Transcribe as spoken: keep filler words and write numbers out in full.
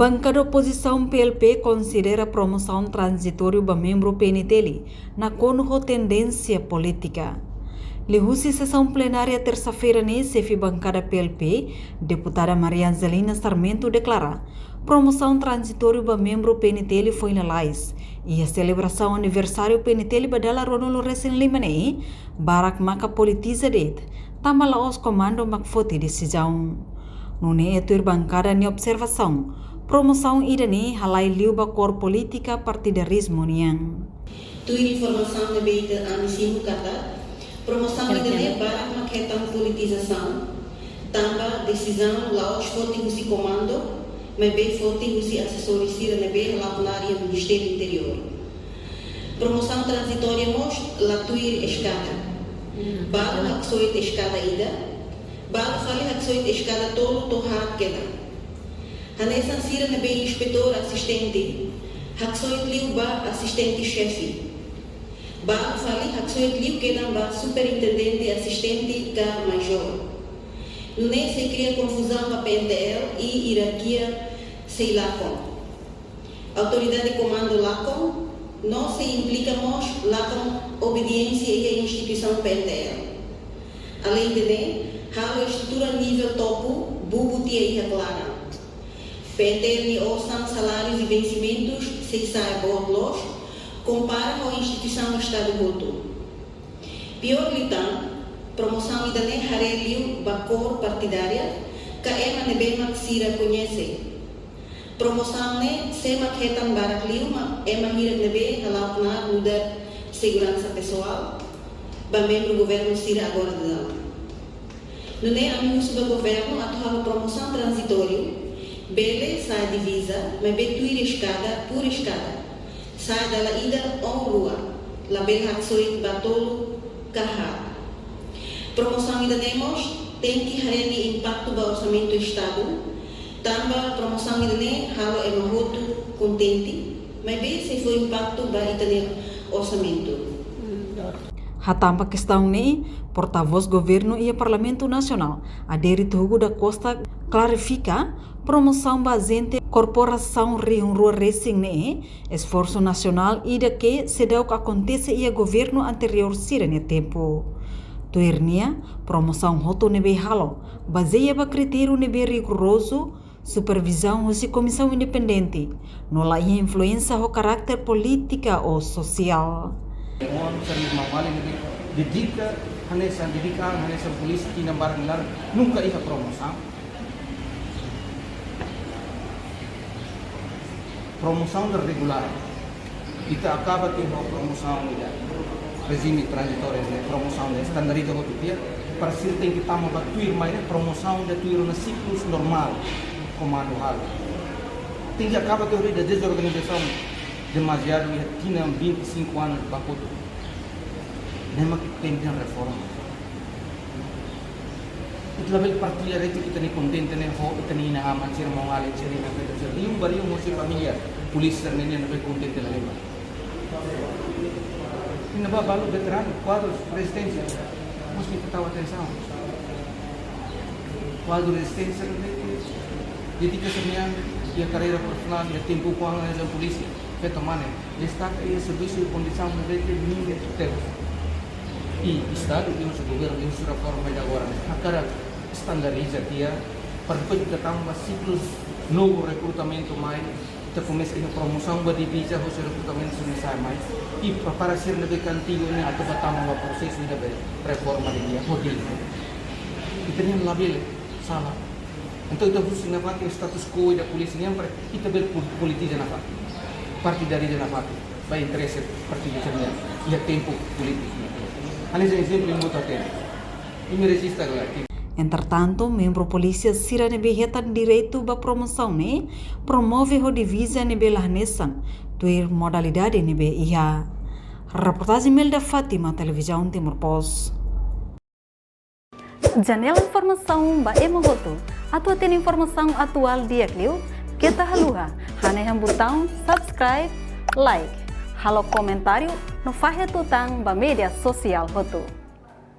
Bankada opozisaun P L P konsidera promosaun tranzitóriu ba membru P N T L nakonu ho tendénsia polítika. Liuhusi sesaun plenária tersa-feira ne'e, xefe bankada P L P, deputada Maria Angelina Sarmento deklara, promosaun tranzitóriu ba membru P N T L foin lalais, iha selebrasaun aniversáriu P N T L ba dala ruanulu-resin-lima ne'e, barak maka politiza de'it, tanba la'ós komandu mak foti desizaun. Nune'e tuir bankada nia observasaun, promosaun ida-ne'e halai liu ba kór polítika partidarizmu nian. Tuir informasaun ne'ebé ami simu katak, promosaun ida-ne'e barak mak hetan politizasaun, tanba desizaun la'ós foti husi komandu, maibé foti husi asesór sira ne'ebé hala'o knaar iha Ministériu Interiór. Promosaun tranzitória mós la tuir eskada. Balu haksoit eskada ida, balu fali haksoit eskada tolu to'o haat kedan. Hanesan sira ne'ebé inspetór asistente, haksoit liu ba asistente xefe. Balu fali haksoit liu kedan ba superintendente asistente ka majór. Nune'e sei kria konfuzaun ba P N T L i ierarkia sei lakon. Autoridade komandu lakon, no sei implika mós lakon obediénsia iha instituisaun P N T L. Aleinde ne'e, halo estrutura nivel topu bubu tiha iha klaran. P N T L nia osan, salárius i vensimentus sei sa'e boot loos, kompara ho instituisaun Estadu hotu. Piór liután, promosaun ida-ne'e haree liu ba kór partidária, ka ema ne'ebé mak sira koñese. Promosaun ne'e sé mak hetan barak liu mak ema hirak ne'ebé hala'o knaar nu'udar seguransa pesoál ba membru governu sira agora daudaun. Nune'e ami husu ba governu atu halo promosaun tranzitóriu, bele sa'e diviza, maibé tuir eskada, pur eskada. Sa'e dala ida ou rua, labele haksoit ba tolu ka haat. Promosaun ida-ne'e mós tenke haree nia impaktu ba orsamentu Estadu, tanba promosaun ida-ne'e halo ema hotu kontente, maibé sei fó impaktu ba ita-nia orsamentu. Hatán ba kestaun ne'e, portavós governu iha Parlamentu Nasionál, Adérito Hugo da Costa, klarifika, promosaun ba ajente korporasaun rihun rua resin ne'e, esforsu nasionál ida ke seidauk akontese iha governu anteriór sira-nia tempu. Tuir nia, promosaun hotu ne'ebé halo, bazeia ba kritériu ne'ebé rigorozu, supervizaun husi komisaun independente, no la iha influénsia ho karakter polítika ou sosiál. Mon seri maun-alin ne'ebé dedika, hanesan dedika, hanesan polísia, tinan barak nia laran, nunka iha promosaun. Promosaun ida regulár. Ita akaba tiha ho promosaun ida, rejime tranzitóriu ne'e, promosaun ida estandariza hotu tiha, para sira tenke tama ba tuirmai ne'e, promosaun ida tuir ona siklus normál, komandu halo. Tenke akaba tiha ho ida dezorganizasaun demaziadu iha tinan vinte e cinco anos ba kotuk. Ne'e mak ita tenke reforma. Ita labele partilla de'it ita-nia kontente ne'e ho ita-nia inan-aman sira, maun-alin sira, inan feto sira, rihun ba rihun ho sira família, polísia sira-nian ne'ebé kontente la lembra. Iha ne'ebá balu veteranu, kuadrus rezisténsia, mós ita tau atensaun. Kuadru rezisténsia ne'ebé dedika sira-nia, iha karreira profisionál, iha tempu kuandu iha polísia, feto mane, destaka iha servisu iha kondisaun ne'ebé ke mínima tebes. I Estadu, i husi governu, i husi reforma ida agora ne'e hakarak estandariza tiha, para depois ita tama ba siklus novu rekrutamentu mai, ita komesa iha promosaun ba diviza, husi rekrutamentu sira-ne'e sa'e mai, i prepara sira ne'ebé ke antigu ne'e atu ba tama ba prosesu ida be reforma di'ak, ho di'ak. Ita-nian labele sala. Entaun ita husu nafatin status quo ida polísia nian para ita bele pol-, politiza nafatin, partidariza nafatin, ba interese partidu sira-nian iha tempu polítiku nian. Hanesan ezemplu imi hotu hatene. Imi rejista agora. Entretantu, membru polísia sira ne'ebé hetan direitu ba promosaun ne'e promove ho diviza ne'ebé la hanesan, tuir modalidade ne'ebé iha. Reportajen Melda Fátima, Televizaun Timor Post. Janela informasaun ba ema hotu. Atu hatene informasaun atuál di'ak liu, keta haluha hanehan butaun subscribe, like, halo komentáriu, no fahe tutan ba média sosiál hotu.